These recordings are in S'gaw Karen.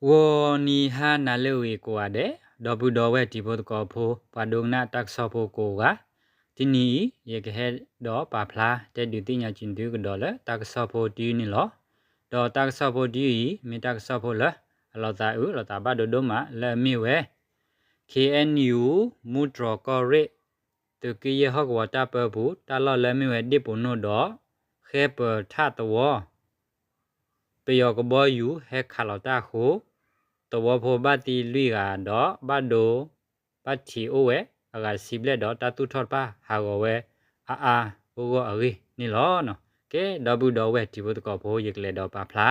ဂီၤနံၤဟါနၤလၢအဂ့ၤကိးဂၤဒဲး, ဒီပုၢ်ဒီဝဲၢ်တံၤဖိသကိးဖိ ပှၤဒိကနၣ်တၢ်ကစီၣ်ဖိကိးဂၤ, တနံၤအံၤ ယကဟဲဒီးပာ်ဖျါတဲဒုးသ့ၣ်ညါက့ၤသုကဒီးလၢတၢ်ကစီၣ်ဖိတယုၢ်န့ၣ်လီၤ. ဒီးတၢ်ကစီၣ်ဖိတယုၢ်အံၤ မ့ၢ်တၢ်ကစီၣ်ဖိလၢ အလီၤသးအုးလီၤသးဘၣ်ဒိဒိၣ်မးလၢအမ့ၢ်ဝဲ ခ့ၣ်အဲၣ်ယူၣ် မူတြီၢ်ကီၢ်ရ့ၣ် သုးက့ယဲၢ်ဟီၣ်ကဝီၤတၢ်ပၢပူၤ တၢ်လီၢ်လၢအမ့ၢ်ဝဲဒ့ၣ်ပိာ်နိၣ်ဒီး ဃဲပၢၤထၣ်သဝီ ပယီၤကဘီယူၤဟဲခးလီၤတၢ်အဃိ သဝီဖိဘၣ်သံလွံၢ်ဂၤဒီး ဘၣ်ဒိဘၣ်ထံးအိၣ်ဝဲအဂၤတဆံဘျဲၣ်ဒီး တၢ်သူၣ်ထီၣ်တဖၣ်ဟးဂီၤဝဲအါအါဂီၢ်ဂီၢ်အဂ့ၢ်န့ၣ်လီၤ. ကဲ ဒီပုၢ်ဒီဝဲၢ်တံၤဖိသကိးဖိ ယကလဲၤဒီးပာ်ဖျါ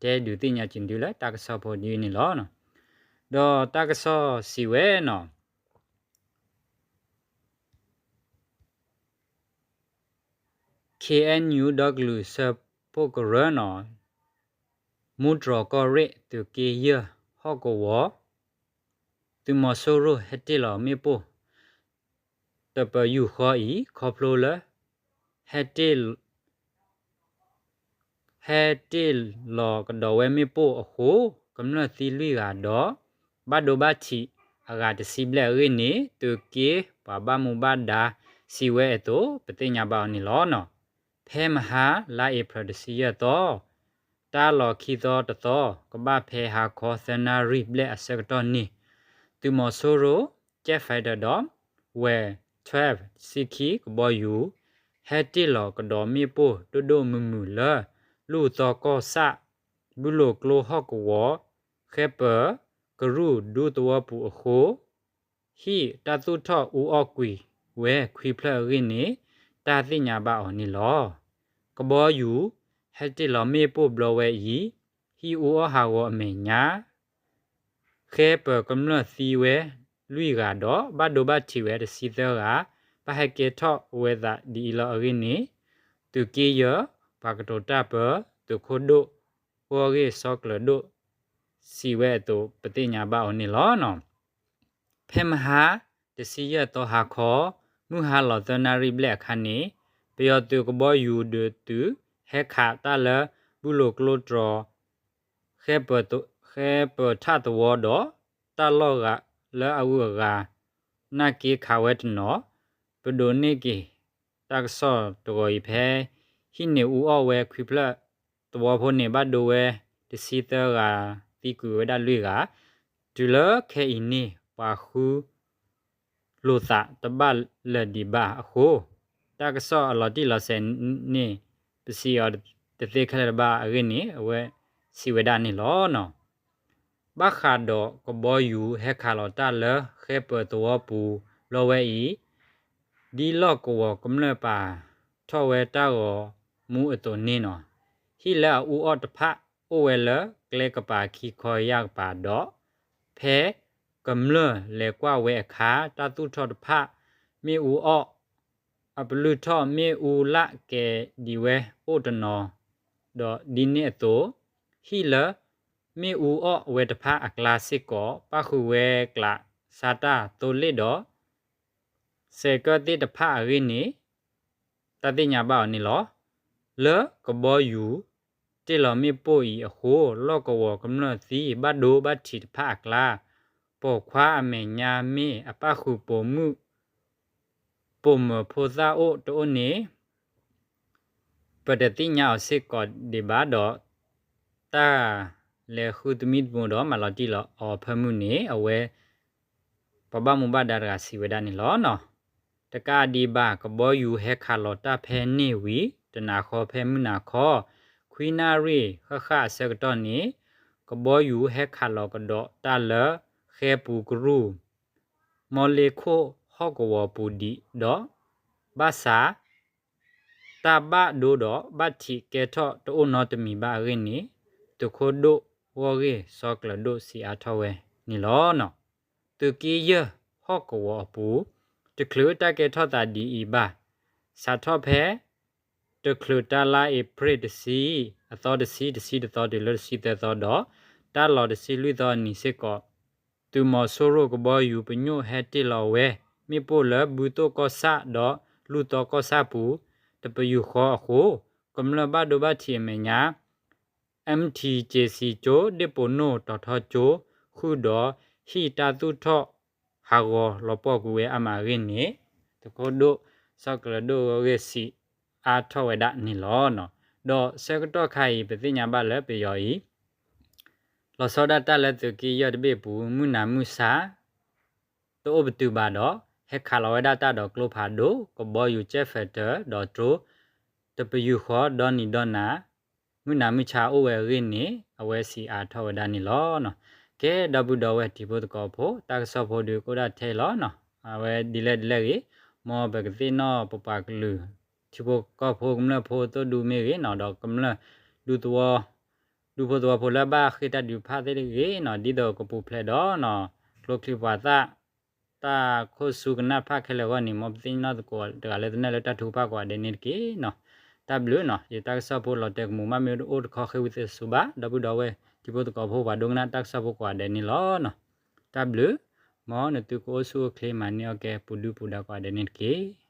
တဲဒုးသ့ၣ်ညါက့ၤသုလၢတၢ်ကစီၣ်ဖိတယုၢ်န့ၣ်လီၤ. ဒီးတၢ်ကစီၣ်စံးဝဲန့ၣ် ခ့ၣ်အဲၣ်ယူၣ် ဒီကလုာ်စၢဖှိၣ်ကရၢန့ၣ် မူတြီၢ်ကီၢ်ရ့ၣ် သုးက့ယဲၢ်ဟီၣ်ကဝီၤ သုးမီၤစိရိၣ်ဟဲတ့ၢ်လီၤမ့ၣ်ပိၢ် တပယူာ်ဃီအံၤ ခီဖျိလၢ ဟဲတ့ၢ် ဟဲတ့ၢ်လီၤကဒီးဝဲမ့ၣ်ပိၢ်အဃိ ကမျၢၢ်သံလွံၢ်ဂၤဒီး ဘၣ်ဒိဘၣ်ထံးအဂၤတဆံဘျဲၣ်အဂ့ၢ်န့ၣ် သုးက့ပှၤဘၣ်မူဘၣ်ဒါစံးဝဲအသိး ပသ့ၣ်ညါဘၣ်အီၤန့ၣ်လီၤ. ဖဲမဟါလါအ့ဖြ့ၣ်တဆံယဲၢ်သီ တၢ်လီၢ်ခံသီတသီ ကဘၣ်ဖဲဟါခီသၢနၣ်ရံၣ်ဘျဲၣ်အဆၢကတီၢ်န့ၣ် သုးမီၤစိရိၣ် Jet Fighter ဒီး ဝဲၢ် twelve ဆံခံကဘီယူၤ ဟဲတ့ၢ်လီၤကဒီးမ့ၣ်ပိၢ်ဒိၣ်ဒိၣ်မုၢ်မုၢ်လၢ လူၢ်သီကီၢ်ဆၣ် ဘုလိာ်ကျိဟီၣ်ကဝီၤ ဃဲပၢၤကရူၢ်ဒူသဝီပူၤအဃိ ဟံၣ်တၢ်သူၣ်ထီၣ်အူအီၣ်ကွံာ်ဝဲခွံဖျၢၣ်အဂ့ၢ်န့ၣ် တၢ်သ့ၣ်ညါဘၣ်အီၤန့ၣ်လီၤ. ကဘီယူၤ ဟဲတ့ၢ်လီၤမ့ၣ်ပိၢ်ဘျီဝဲအံၤ ဟံၣ်အူအီၣ်ဟးဂီၤအမဲာ်ညါ ဃဲပၢၤကမျၢၢ်သံဝဲလွံၢ်ဂၤဒီး ဘၣ်ဒိဘၣ်ထံးဝဲတဆံသၢဂၤ ဘၣ်ဟဲကဲထီၣ်ဝဲသးဒ်အံၤလီၤအဂ့ၢ်န့ၣ် သုးက့ယဲၢ် ပှၤကတိၤတၢ်ပၢ သုးခိၣ်ဒိၣ် ဂီၢ်ဂ့ၢ်စီကျၢၤဒိၣ် စံးဝဲအသိး ပသ့ၣ်ညါဘၣ်အီၤန့ၣ်လီၤ. ဖဲမဟါ တဆံယဲၢ်သီဟါခီ မုၢ်ဟါလီၤသၢနၣ်ရံၣ်ဘျဲၣ်အခါန့ၣ် ပယီၤသုးကဘီယူၤဒုးသုး ဟဲခးတၢ်လၢ ဘုလိာ်ကျိတြီၤ ဃဲပၢၤ ဃဲပၢၤထၣ်သဝီဒီး တၢ်လီၢ်ဂၤလၢအဂုၤအဂၤ နာ်က့ခးဝဲတနီၤ ပဒိးန့ၢ်က့ၤ တၢ်ကစီၣ်တဂီၤအံၤဖဲ ဟံၣ်န့ၣ်အူအီၣ်ဝဲခွံဖျၢၣ် သဝီဖိန့ၣ်ဘၣ်ဒိဝဲတဆံသၢဂၤ သံကွံာ်ဝဲဒၣ်လွံၢ်ဂၤ တုၤလၢခဲအံၤန့ၣ် ပှၤဃု လိာ်သးတဘၣ်လၢာ်ဒံးဘၣ်အဃိ တၢ်ကစီၣ်အလီၤတံၢ်လီၤဆဲးန့ၣ် ပစံးအီၤတသ့ခဲလၢာ်တဘၣ်အဂ့ၢ်န့ၣ် အဝဲစံးဝဲဒၣ်န့ၣ်လီၤ. ဘၣ်ဃးဒီးကဘီယူၤဟဲခးလီၤတၢ်လၢဃဲပၢၤသဝီပူၤလီၤဝဲအံၤ ဒ်လီၢ်ကဝီၤကမျၢၢ်ပာ်ထီၣ်ဝဲတၢ်ဂီၤမူအသိးန့ၣ်နီၤ ဟံၣ်လၢအအူအီၣ်တဖၣ်အိၣ်ဝဲလၢကျဲကပၤခံခီယၢ်ကပၤဒီး ဖဲကမျၢၢ်လဲၤကွၢ်ဝဲအခါ တၢ်သူၣ်ထီၣ်တဖၣ် မ့ၣ်အူအီၣ် အပလုၢ်ထီၣ်မ့ၣ်အူလၢ်ကဲဒံးဝဲအိၣ်တနီၤ ဒီးဒ်န့ၣ်အသိး ဟံၣ်လၢမ့ၣ်အူအီၣ်ဝဲတဖၣ်အကျါစ့ၢ်ကီး ပၣ်ဃုာ်ဝဲကျးစါတၢ်သိလ့ၣ်ဒီး စဲးကၢၣ်သ့ၣ်တဖၣ်အဂ့ၢ်န့ၣ် တၢ်သ့ၣ်ညါဘၣ်အီၤန့ၣ်လီၤ. လၢကဘီယူၤတ့ၢ်လီၤမ့ၣ်ပိၢ်အံၤအဃိ လီၢ်ကဝီၤကမျၢၢ်သံဘၣ်ဒိဘၣ်ထံးတဖၣ်အကျါ ပိာ်ခွါအမဲာ်ညါမ့ၢ်အပၣ်ဃုာ်ပိာ်မုၣ် ပိာ်မုၣ်ဖိသၣ်အိၣ်တအိၣ်န့ၣ် ပတသ့ၣ်ညါအီၤစ့ၢ်ကီးဒံးဘၣ်ဒီး တၢ်လဲၤဃုသမံသမိးဒီးမၤလီၤတံၢ်လီၤအီၤဖၢမုၢ်န့ၣ် အဝဲ ပှၤဘၣ်မူဘၣ်ဒါတဂၤစံးဝဲဒၣ်န့ၣ်လီၤ. တကးဒံးဘၣ် ကဘီယူၤဟဲခးလီၤတၢ်ဖဲန့ၣ်ဝံၤ တနၤဃီဖဲမုၢ်နၤခီ ခွံနၣ်ရံၣ်ဃၣ်ဃၣ်အဆၢကတီၢ်န့ၣ် ကဘီယူၤဟဲခးလီၤကဒီးတၢ်လၢ ဃဲပူၤကရူၢ် မီလ့ခိၣ်ဟီၣ်ကဝီၤပူၤဒံးဒီး ဘၣ်ဆၣ် တၢ်ဘၣ်ဒိဒီးဘၣ်ထံးကဲထီၣ်တအိၣ်နီတမံၤဘၣ်အဂ့ၢ်န့ၣ် သုးခိၣ်ဒိၣ်ဂီၢ်ဂ့ၢ်စီကျၢၤဒိၣ်စံးအါထီၣ်ဝဲန့ၣ်လီၤ. သုးက့ယဲၢ်ဟီၣ်ကဝီၤအပူၤ တချုးတၢ်ကဲထီၣ်သးဒ်အံၤဘၣ် စးထီၣ်ဖဲ တချုးတၢ်လါအ့ဖြ့ၣ်တဆံ အသီတဆံ တဆံတသီတုၤလၢတဆံသၢသီဒီး တၢ်လီၢ်တဆံလွံၢ်သီအနံၤစ့ၢ်ကီး သုးမီၤစိရိၣ်ကဘီယူၤပညိၣ်ဟဲတ့ၢ်လီၤဝဲ မ့ၣ်ပိၢ်လၢဘုသိၣ်ကီၢ်ဆၣ်ဒီးလူၢ်သီကီၢ်ဆၣ်ပူၤ တပယူာ်ဃီအဃိ ကမျၢၢ်ဘၣ်ဒိဘၣ်ထံးအမဲာ်ညါ M T J C ကၠိ ဒ့ၣ်ပိာ်နိၣ်တီၤထီကၠိ ဃုာ်ဒီးဟံၣ်တၢ်သူၣ်ထီၣ်ဟးဂီၤလီၤပှီၢ်ကွံာ်ဝဲအါမးအဂ့ၢ်န့ၣ် သုးခိၣ်ဒိၣ် စီၤကလၢၤဒိၣ်အဂ့ၢ်စံးအါထီၣ်ဝဲဒၣ်န့ၣ်လီၤ. ဒီးဆၢကတီၢ်ခါအံၤ ပသ့ၣ်ညါဘၣ်လၢပယီၤအံၤ လီၤဆီဒၣ်တၢ်လၢသုးက့ယဲၢ်တဘ့ၣ်အပူၤ မုၢ်နၤမုၢ်ဆါ တအိၣ်ပတုာ်ဘၣ်ဒီး ဟဲခးလီၤဝဲဒၣ်တၢ်ဒီးကျိဖးဒိၣ် ကဘီယူၤ jet fighter ဒီး drone တပယူာ်ဃီ ဒီနံၤဒီနၤ မုၢ်နၤမုၢ်ဆါအိၣ်ဝဲအဂ့ၢ်န့ၣ် အဝဲစံးအါထီၣ်ဝဲဒၣ်န့ၣ်လီၤ. ကဲ ဒီပုၢ်ဒီဝဲၢ်တံၤဖိသကိးဖိ တၢ်ကစီၣ်ဖိဒုးကအိၣ်ဒၣ်ထဲအံၤလီၤ. အဝဲဒ်လဲၣ်ဒ်လဲၣ်ဂ့ၤ မ်ပကသ့ၣ်နီၣ်ပပှၤကလုာ် ထံဖိကီၢ်ဖိကမျၢၢ်ဖိသိၣ်ဒူမ့ၢ်ဂ့ၤနီၤ ဒီးကမျၢၢ်ဒူသဝီ ဒူဖိသဝီဖိလၢအဘၣ်ဃ့ၢ်တၢ်ဒုးတဖၣ်သ့ၣ်တဂ့ၤနီၤ ဒ်သိးကပူၤဖျဲးဒီးနီၤ ကျိချံမျိာ်သၣ် တၢ်ခိၣ်ဆူကနၣ်တဖၣ်ခဲလၢာ်အဂီၢ်န့ၣ် မ်ပသ့ၣ်နီၣ်သကိးတဂၤလၢတနၢ်လၢတၢ်ထုကဖၣ်ကိးဂၤဒဲးန့ၣ်တက့ၢ်နီၤ. တၢ်ဘျုးနီၤ ယတၢ်ကစီၣ်ဖိလီၤတဲာ်ကမူးဘၣ်မ့ၢ်တအိၣ်တခီ ဃ့ဝံသးစူၤဘၣ် ဒီပုၢ်ဒီဝဲၢ်တံၤဖိသကိးဖိပှၤဒိကနၣ်တၢ်ကစီၣ်ဖိကိးဂၤဒဲးန့ၣ်လီၤ. တၢ်ဘျုး မ်နသုကအိၣ်ဆူၣ်အိၣ်ချ့မၤန့ၢ်အီၣ်ကဲ ပူၤဒုၣ်ပူၤဒါကိးဂၤဒဲးန့ၣ်တက့ၢ်.